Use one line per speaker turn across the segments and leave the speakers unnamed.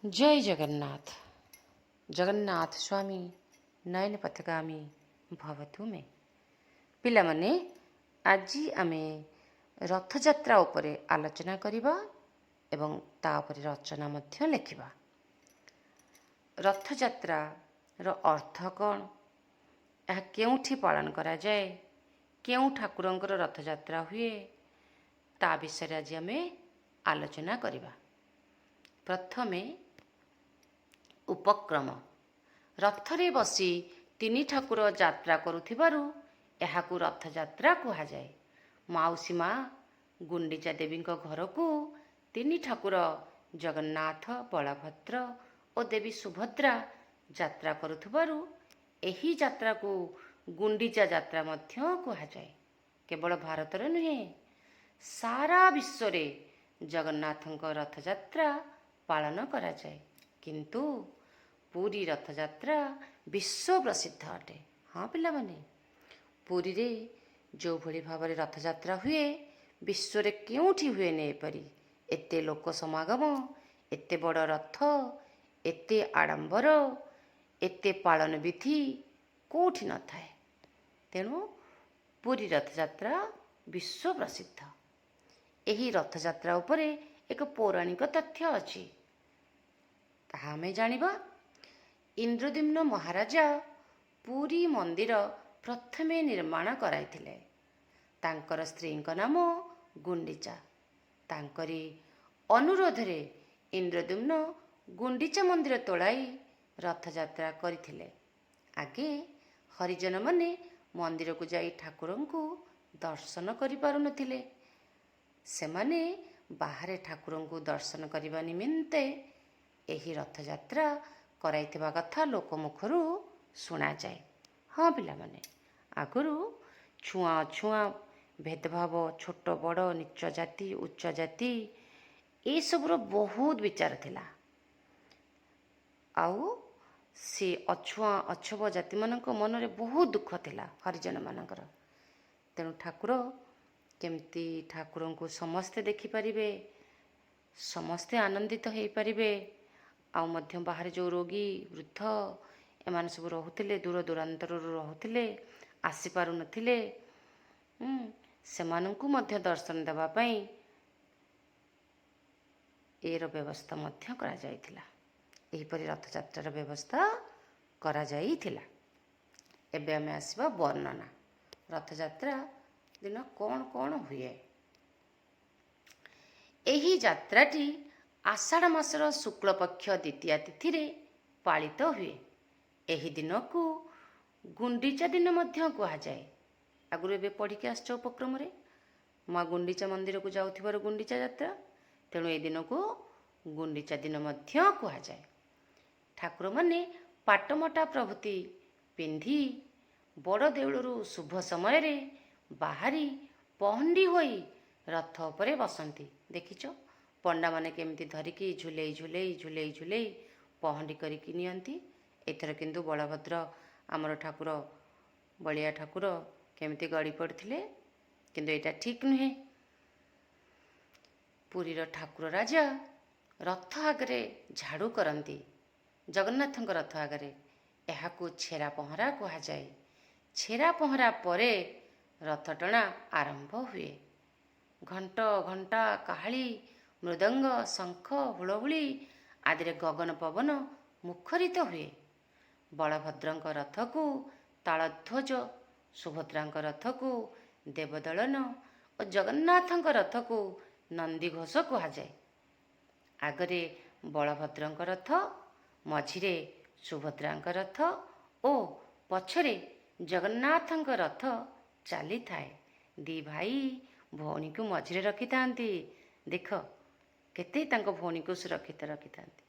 ଜୟ ଜଗନ୍ନାଥ। ଜଗନ୍ନାଥ ସ୍ୱାମୀ ନୟନ ପଥଗାମୀ ଭବତୁ ମେ। ପିଲାମାନେ, ଆଜି ଆମେ ରଥଯାତ୍ରା ଉପରେ ଆଲୋଚନା କରିବା ଏବଂ ତା ଉପରେ ରଚନା ମଧ୍ୟ ଲେଖିବା। ରଥଯାତ୍ରାର ଅର୍ଥ କ'ଣ? ଏହା କେଉଁଠି ପାଳନ କରାଯାଏ? କେଉଁ ଠାକୁରଙ୍କର ରଥଯାତ୍ରା ହୁଏ? ତା ବିଷୟରେ ଆଜି ଆମେ ଆଲୋଚନା କରିବା। ପ୍ରଥମେ ଉପକ୍ରମ। ରଥରେ ବସି ତିନି ଠାକୁର ଯାତ୍ରା କରୁଥିବାରୁ ଏହାକୁ ରଥଯାତ୍ରା କୁହାଯାଏ। ମାଉସୀ ମା ଗୁଣ୍ଡିଚା ଦେବୀଙ୍କ ଘରକୁ ତିନି ଠାକୁର ଜଗନ୍ନାଥ, ବଳଭଦ୍ର ଓ ଦେବୀ ସୁଭଦ୍ରା ଯାତ୍ରା କରୁଥିବାରୁ ଏହି ଯାତ୍ରାକୁ ଗୁଣ୍ଡିଚା ଯାତ୍ରା ମଧ୍ୟ କୁହାଯାଏ। କେବଳ ଭାରତରେ ନୁହେଁ, ସାରା ବିଶ୍ୱରେ ଜଗନ୍ନାଥଙ୍କ ରଥଯାତ୍ରା ପାଳନ କରାଯାଏ, କିନ୍ତୁ ପୁରୀ ରଥଯାତ୍ରା ବିଶ୍ୱ ପ୍ରସିଦ୍ଧ ଅଟେ। ହଁ ପିଲାମାନେ, ପୁରୀରେ ଯେଉଁଭଳି ଭାବରେ ରଥଯାତ୍ରା ହୁଏ, ବିଶ୍ୱରେ କେଉଁଠି ହୁଏନି ଏପରି। ଏତେ ଲୋକ ସମାଗମ, ଏତେ ବଡ଼ ରଥ, ଏତେ ଆଡ଼ମ୍ବର, ଏତେ ପାଳନ ବିଧି କେଉଁଠି ନଥାଏ। ତେଣୁ ପୁରୀ ରଥଯାତ୍ରା ବିଶ୍ୱ ପ୍ରସିଦ୍ଧ। ଏହି ରଥଯାତ୍ରା ଉପରେ ଏକ ପୌରାଣିକ ତଥ୍ୟ ଅଛି, ତାହା ଆମେ ଜାଣିବା। ଇନ୍ଦ୍ରଦ୍ୟୁମ୍ନ ମହାରାଜା ପୁରୀ ମନ୍ଦିର ପ୍ରଥମେ ନିର୍ମାଣ କରାଇଥିଲେ। ତାଙ୍କର ସ୍ତ୍ରୀଙ୍କ ନାମ ଗୁଣ୍ଡିଚା। ତାଙ୍କରି ଅନୁରୋଧରେ ଇନ୍ଦ୍ରଦ୍ୟୁମ୍ନ ଗୁଣ୍ଡିଚା ମନ୍ଦିର ତୋଳାଇ ରଥଯାତ୍ରା କରିଥିଲେ। ଆଗେ ହରିଜନମାନେ ମନ୍ଦିରକୁ ଯାଇ ଠାକୁରଙ୍କୁ ଦର୍ଶନ କରିପାରୁନଥିଲେ। ସେମାନେ ବାହାରେ ଠାକୁରଙ୍କୁ ଦର୍ଶନ କରିବା ନିମନ୍ତେ ଏହି ରଥଯାତ୍ରା କରାଇଥିବା କଥା ଲୋକମୁଖରୁ ଶୁଣାଯାଏ। ହଁ ପିଲାମାନେ, ଆଗରୁ ଛୁଆଁ ଅଛୁଆଁ ଭେଦଭାବ, ଛୋଟ ବଡ଼, ନୀଚ ଜାତି ଉଚ୍ଚ ଜାତି, ଏସବୁର ବହୁତ ବିଚାର ଥିଲା। ଆଉ ସେ ଅଛୁଆଁ ଅଛବ ଜାତିମାନଙ୍କ ମନରେ ବହୁତ ଦୁଃଖ ଥିଲା ହରିଜନମାନଙ୍କର। ତେଣୁ ଠାକୁର କେମିତି ଠାକୁରଙ୍କୁ ସମସ୍ତେ ଦେଖିପାରିବେ, ସମସ୍ତେ ଆନନ୍ଦିତ ହେଇପାରିବେ, ଆଉ ମଧ୍ୟ ବାହାରେ ଯେଉଁ ରୋଗୀ, ବୃଦ୍ଧ ଏମାନେ ସବୁ ରହୁଥିଲେ, ଦୂର ଦୂରାନ୍ତରରୁ ରହୁଥିଲେ, ଆସିପାରୁନଥିଲେ, ସେମାନଙ୍କୁ ମଧ୍ୟ ଦର୍ଶନ ଦେବା ପାଇଁ ଏର ବ୍ୟବସ୍ଥା ମଧ୍ୟ କରାଯାଇଥିଲା। ଏହିପରି ରଥଯାତ୍ରାର ବ୍ୟବସ୍ଥା କରାଯାଇଥିଲା। ଏବେ ଆମେ ଆସିବା ବର୍ଣ୍ଣନା। ରଥଯାତ୍ରା ଦିନ କ'ଣ କ'ଣ ହୁଏ? ଏହି ଯାତ୍ରାଟି ଆଷାଢ଼ ମାସର ଶୁକ୍ଳପକ୍ଷ ଦ୍ୱିତୀୟା ତିଥିରେ ପାଳିତ ହୁଏ। ଏହି ଦିନକୁ ଗୁଣ୍ଡିଚା ଦିନ ମଧ୍ୟ କୁହାଯାଏ। ଆଗରୁ ଏବେ ପଢ଼ିକି ଆସିଛ ଉପକ୍ରମରେ, ମା ଗୁଣ୍ଡିଚା ମନ୍ଦିରକୁ ଯାଉଥିବାରୁ ଗୁଣ୍ଡିଚା ଯାତ୍ରା। ତେଣୁ ଏହି ଦିନକୁ ଗୁଣ୍ଡିଚା ଦିନ ମଧ୍ୟ କୁହାଯାଏ। ଠାକୁରମାନେ ପାଟମଟା ପ୍ରଭୃତି ପିନ୍ଧି ବଡ଼ ଦେଉଳରୁ ଶୁଭ ସମୟରେ ବାହାରି ପହଣ୍ଡି ହୋଇ ରଥ ଉପରେ ବସନ୍ତି। ଦେଖିଛ, ପଣ୍ଡାମାନେ କେମିତି ଧରିକି ଝୁଲେଇ ଝୁଲେଇ ଝୁଲେଇ ଝୁଲେଇ ପହଣ୍ଡି କରିକି ନିଅନ୍ତି। ଏଥର କିନ୍ତୁ ବଳଭଦ୍ର ଆମର ଠାକୁର, ବଳିଆ ଠାକୁର କେମିତି ଗଳି ପଡ଼ିଥିଲେ, କିନ୍ତୁ ଏଇଟା ଠିକ୍ ନୁହେଁ। ପୁରୀର ଠାକୁର ରାଜା ରଥ ଆଗରେ ଝାଡ଼ୁ କରନ୍ତି, ଜଗନ୍ନାଥଙ୍କ ରଥ ଆଗରେ। ଏହାକୁ ଛେରା ପହଁରା କୁହାଯାଏ। ଛେରା ପହଁରା ପରେ ରଥ ଟଣା ଆରମ୍ଭ ହୁଏ। ଘଣ୍ଟ, ଘଣ୍ଟା, କାହାଳି, ମୃଦଙ୍ଗ, ଶଙ୍ଖ, ହୁଳହୁଳି ଆଦିରେ ଗଗନ ପବନ ମୁଖରିତ ହୁଏ। ବଳଭଦ୍ରଙ୍କ ରଥକୁ ତାଳଧ୍ୱଜ, ସୁଭଦ୍ରାଙ୍କ ରଥକୁ ଦେବଦଳନ ଓ ଜଗନ୍ନାଥଙ୍କ ରଥକୁ ନନ୍ଦିଘୋଷ କୁହାଯାଏ। ଆଗରେ ବଳଭଦ୍ରଙ୍କ ରଥ, ମଝିରେ ସୁଭଦ୍ରାଙ୍କ ରଥ ଓ ପଛରେ ଜଗନ୍ନାଥଙ୍କ ରଥ ଚାଲିଥାଏ। ଦି ଭାଇ ଭଉଣୀକୁ ମଝିରେ ରଖିଥାନ୍ତି। ଦେଖ, କେତେ ତାଙ୍କ ଭଉଣୀକୁ ସୁରକ୍ଷିତ ରଖିଥାନ୍ତି।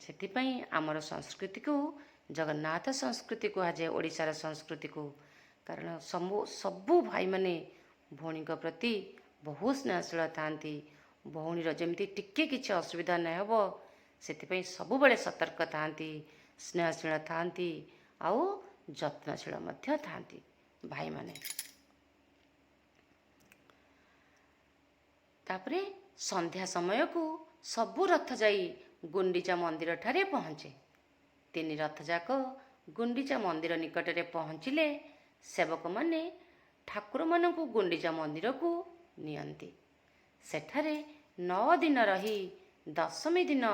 ସେଥିପାଇଁ ଆମର ସଂସ୍କୃତିକୁ ଜଗନ୍ନାଥ ସଂସ୍କୃତି କୁହାଯାଏ, ଓଡ଼ିଶାର ସଂସ୍କୃତିକୁ। କାରଣ ସବୁ ସବୁ ଭାଇମାନେ ଭଉଣୀଙ୍କ ପ୍ରତି ବହୁତ ସ୍ନେହଶୀଳ ଥାଆନ୍ତି। ଭଉଣୀର ଯେମିତି ଟିକେ କିଛି ଅସୁବିଧା ନ ହେବ, ସେଥିପାଇଁ ସବୁବେଳେ ସତର୍କ ଥାଆନ୍ତି, ସ୍ନେହଶୀଳ ଥାଆନ୍ତି ଆଉ ଯତ୍ନଶୀଳ ମଧ୍ୟ ଥାଆନ୍ତି ଭାଇମାନେ। ତାପରେ ସନ୍ଧ୍ୟା ସମୟକୁ ସବୁ ରଥ ଯାଇ ଗୁଣ୍ଡିଚା ମନ୍ଦିରଠାରେ ପହଞ୍ଚେ। ତିନି ରଥଯାକ ଗୁଣ୍ଡିଚା ମନ୍ଦିର ନିକଟରେ ପହଞ୍ଚିଲେ ସେବକମାନେ ଠାକୁରମାନଙ୍କୁ ଗୁଣ୍ଡିଚା ମନ୍ଦିରକୁ ନିଅନ୍ତି। ସେଠାରେ 9 ଦିନ ରହି ଦଶମୀ ଦିନ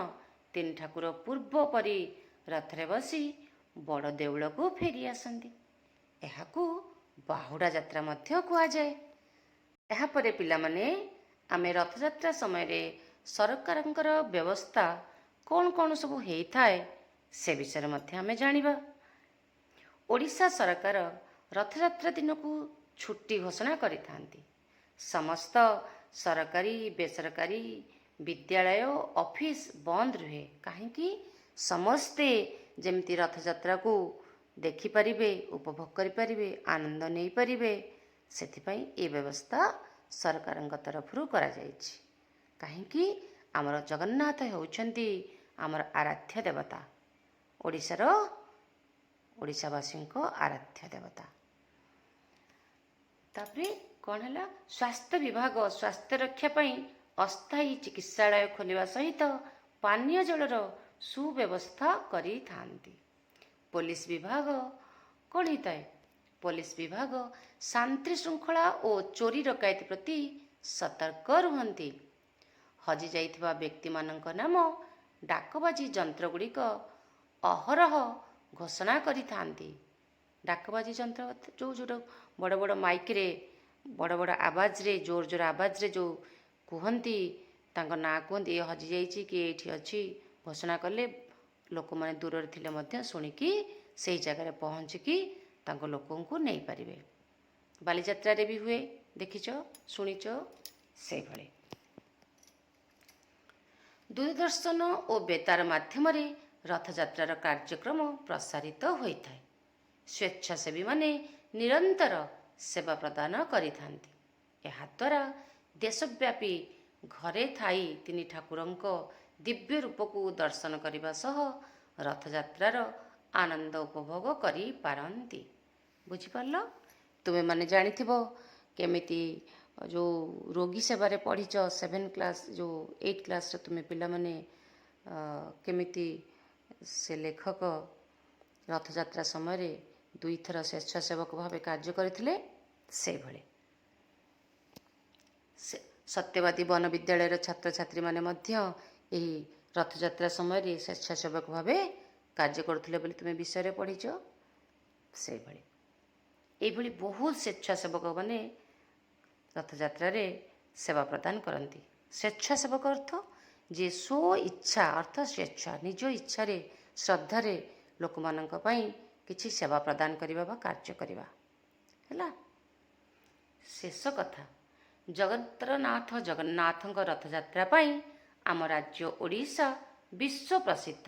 ତିନି ଠାକୁର ପୂର୍ବ ପରି ରଥରେ ବସି ବଡ଼ ଦେଉଳକୁ ଫେରି ଆସନ୍ତି। ଏହାକୁ ବାହୁଡ଼ା ଯାତ୍ରା ମଧ୍ୟ କୁହାଯାଏ। ଏହାପରେ ପିଲାମାନେ, ଆମେ ରଥଯାତ୍ରା ସମୟରେ ସରକାରଙ୍କର ବ୍ୟବସ୍ଥା କ'ଣ କ'ଣ ସବୁ ହେଇଥାଏ, ସେ ବିଷୟରେ ମଧ୍ୟ ଆମେ ଜାଣିବା। ଓଡ଼ିଶା ସରକାର ରଥଯାତ୍ରା ଦିନକୁ ଛୁଟି ଘୋଷଣା କରିଥାନ୍ତି। ସମସ୍ତ ସରକାରୀ, ବେସରକାରୀ ବିଦ୍ୟାଳୟ, ଅଫିସ ବନ୍ଦ ରୁହେ। କାହିଁକି? ସମସ୍ତେ ଯେମିତି ରଥଯାତ୍ରାକୁ ଦେଖିପାରିବେ, ଉପଭୋଗ କରିପାରିବେ, ଆନନ୍ଦ ନେଇପାରିବେ, ସେଥିପାଇଁ ଏ ବ୍ୟବସ୍ଥା ସରକାରଙ୍କ ତରଫରୁ କରାଯାଇଛି। କାହିଁକି? ଆମର ଜଗନ୍ନାଥ ହେଉଛନ୍ତି ଆମର ଆରାଧ୍ୟ ଦେବତା, ଓଡ଼ିଶାର, ଓଡ଼ିଶାବାସୀଙ୍କ ଆରାଧ୍ୟ ଦେବତା। ତାପରେ କ'ଣ ହେଲା? ସ୍ୱାସ୍ଥ୍ୟ ବିଭାଗ ସ୍ୱାସ୍ଥ୍ୟ ରକ୍ଷା ପାଇଁ ଅସ୍ଥାୟୀ ଚିକିତ୍ସାଳୟ ଖୋଲିବା ସହିତ ପାନୀୟ ଜଳର ସୁବ୍ୟବସ୍ଥା କରିଥାନ୍ତି। ପୋଲିସ ବିଭାଗ କ'ଣ ହେଇଥାଏ? ପୋଲିସ ବିଭାଗ ଶାନ୍ତି ଶୃଙ୍ଖଳା ଓ ଚୋରି ଡକାୟତି ପ୍ରତି ସତର୍କ ରୁହନ୍ତି। ହଜିଯାଇଥିବା ବ୍ୟକ୍ତିମାନଙ୍କ ନାମ ଡାକବାଜି ଯନ୍ତ୍ରଗୁଡ଼ିକ ଅହରହ ଘୋଷଣା କରିଥାନ୍ତି। ଡାକବାଜି ଯନ୍ତ୍ର ଯେଉଁଟା ବଡ଼ ବଡ଼ ମାଇକ୍ରେ, ବଡ଼ ବଡ଼ ଆବାଜରେ, ଜୋର ଜୋର ଆବାଜରେ ଯେଉଁ କୁହନ୍ତି, ତାଙ୍କ ନାଁ କୁହନ୍ତି, ଏ ହଜିଯାଇଛି କି ଏଇଠି ଅଛି, ଘୋଷଣା କଲେ ଲୋକମାନେ ଦୂରରେ ଥିଲେ ମଧ୍ୟ ଶୁଣିକି ସେଇ ଜାଗାରେ ପହଞ୍ଚିକି ତାଙ୍କ ଲୋକଙ୍କୁ ନେଇପାରିବେ। ବାଲିଯାତ୍ରାରେ ବି ହୁଏ, ଦେଖିଛ, ଶୁଣିଛ ସେଇଭଳି। ଦୂରଦର୍ଶନ ଓ ବେତାର ମାଧ୍ୟମରେ ରଥଯାତ୍ରାର କାର୍ଯ୍ୟକ୍ରମ ପ୍ରସାରିତ ହୋଇଥାଏ। ସ୍ୱେଚ୍ଛାସେବୀମାନେ ନିରନ୍ତର ସେବା ପ୍ରଦାନ କରିଥାନ୍ତି। ଏହାଦ୍ୱାରା ଦେଶବ୍ୟାପୀ ଘରେ ଥାଇ ତିନି ଠାକୁରଙ୍କ ଦିବ୍ୟ ରୂପକୁ ଦର୍ଶନ କରିବା ସହ ରଥଯାତ୍ରାର ଆନନ୍ଦ ଉପଭୋଗ କରିପାରନ୍ତି। ବୁଝିପାରିଲ? ତୁମେମାନେ ଜାଣିଥିବ କେମିତି ଯେଉଁ ରୋଗୀ ସେବାରେ ପଢ଼ିଛ ସେଭେନ୍ କ୍ଲାସ୍, ଯେଉଁ ଏଇଟ୍ କ୍ଲାସ୍ରେ ତୁମେ ପିଲାମାନେ, କେମିତି ସେ ଲେଖକ ରଥଯାତ୍ରା ସମୟରେ ଦୁଇଥର ସ୍ୱେଚ୍ଛାସେବକ ଭାବେ କାର୍ଯ୍ୟ କରିଥିଲେ। ସେଇଭଳି ସେ ସତ୍ୟବାଦୀ ବନ ବିଦ୍ୟାଳୟର ଛାତ୍ରଛାତ୍ରୀମାନେ ମଧ୍ୟ ଏହି ରଥଯାତ୍ରା ସମୟରେ ସ୍ୱେଚ୍ଛାସେବକ ଭାବେ କାର୍ଯ୍ୟ କରୁଥିଲେ ବୋଲି ତୁମେ ବିଷୟରେ ପଢ଼ିଛ। ସେଇଭଳି ଏଇଭଳି ବହୁତ ସ୍ୱେଚ୍ଛାସେବକମାନେ ରଥଯାତ୍ରାରେ ସେବା ପ୍ରଦାନ କରନ୍ତି। ସ୍ୱେଚ୍ଛାସେବକ ଅର୍ଥ ଯିଏ ସ୍ୱ ଇଚ୍ଛା, ଅର୍ଥ ସ୍ୱେଚ୍ଛା, ନିଜ ଇଚ୍ଛାରେ, ଶ୍ରଦ୍ଧାରେ ଲୋକମାନଙ୍କ ପାଇଁ କିଛି ସେବା ପ୍ରଦାନ କରିବା ବା କାର୍ଯ୍ୟ କରିବା। ହେଲା, ଶେଷ କଥା, ଜଗତର ନାଥ ଜଗନ୍ନାଥଙ୍କ ରଥଯାତ୍ରା ପାଇଁ ଆମ ରାଜ୍ୟ ଓଡ଼ିଶା ବିଶ୍ୱ ପ୍ରସିଦ୍ଧ।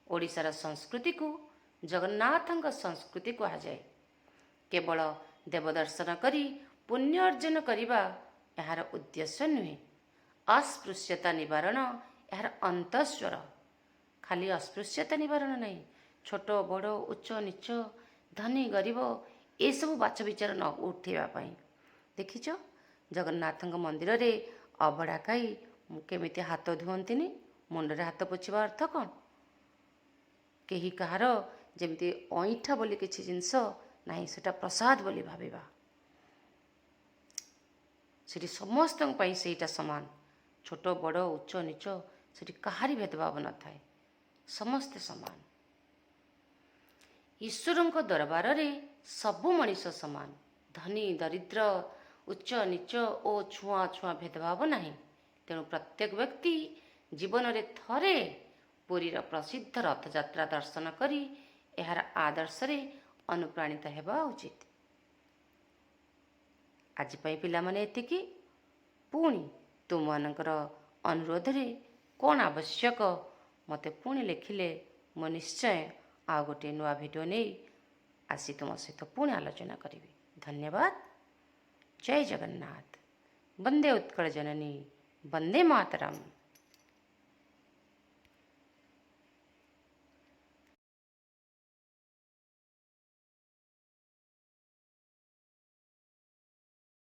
ଓଡ଼ିଶାର ସଂସ୍କୃତିକୁ ଜଗନ୍ନାଥଙ୍କ ସଂସ୍କୃତି କୁହାଯାଏ। କେବଳ ଦେବଦର୍ଶନ କରି ପୁଣ୍ୟ ଅର୍ଜନ କରିବା ଏହାର ଉଦ୍ଦେଶ୍ୟ ନୁହେଁ, ଅସ୍ପୃଶ୍ୟତା ନିବାରଣ ଏହାର ଅନ୍ତଃସ୍ୱର। ଖାଲି ଅସ୍ପୃଶ୍ୟତା ନିବାରଣ ନାହିଁ, ଛୋଟ ବଡ଼, ଉଚ୍ଚ ନୀଚ, ଧନୀ ଗରିବ, ଏସବୁ ବାଛ ବିଚାର ନ ଉଠେଇବା ପାଇଁ। ଦେଖିଛ, ଜଗନ୍ନାଥଙ୍କ ମନ୍ଦିରରେ ଅବଢ଼ା ଖାଇ କେମିତି ହାତ ଧୁଅନ୍ତିନି? ମୁଣ୍ଡରେ ହାତ ପୋଛିବା ଅର୍ଥ କ'ଣ? କେହି କାହାର ଯେମିତି ଅଇଁଠା ବୋଲି କିଛି ଜିନିଷ ନାହିଁ, ସେଟା ପ୍ରସାଦ ବୋଲି ଭାବିବା। ସେଠି ସମସ୍ତଙ୍କ ପାଇଁ ସେଇଟା ସମାନ। ଛୋଟ ବଡ଼, ଉଚ୍ଚ ନୀଚ, ସେଠି କାହାରି ଭେଦଭାବ ନଥାଏ, ସମସ୍ତେ ସମାନ। ଈଶ୍ୱରଙ୍କ ଦରବାରରେ ସବୁ ମଣିଷ ସମାନ। ଧନୀ ଦରିଦ୍ର, ଉଚ୍ଚ ନୀଚ ଓ ଛୁଆଁ ଅଛୁଆଁ ଭେଦଭାବ ନାହିଁ। ତେଣୁ ପ୍ରତ୍ୟେକ ବ୍ୟକ୍ତି ଜୀବନରେ ଥରେ ପୁରୀର ପ୍ରସିଦ୍ଧ ରଥଯାତ୍ରା ଦର୍ଶନ କରି ଏହାର ଆଦର୍ଶରେ ଅନୁପ୍ରାଣିତ ହେବା ଉଚିତ। ଆଜି ପାଇଁ ପିଲାମାନେ ଏତିକି। ପୁଣି ତୁମମାନଙ୍କର ଅନୁରୋଧରେ କ'ଣ ଆବଶ୍ୟକ ମୋତେ ପୁଣି ଲେଖିଲେ ମୁଁ ନିଶ୍ଚୟ ଆଉ ଗୋଟିଏ ନୂଆ ଭିଡ଼ିଓ ନେଇ ଆସି ତୁମ ସହିତ ପୁଣି ଆଲୋଚନା କରିବି। ଧନ୍ୟବାଦ। ଜୟ ଜଗନ୍ନାଥ। ବନ୍ଦେ ଉତ୍କଳ ଜନନୀ। ବନ୍ଦେ ମାତରମ୍।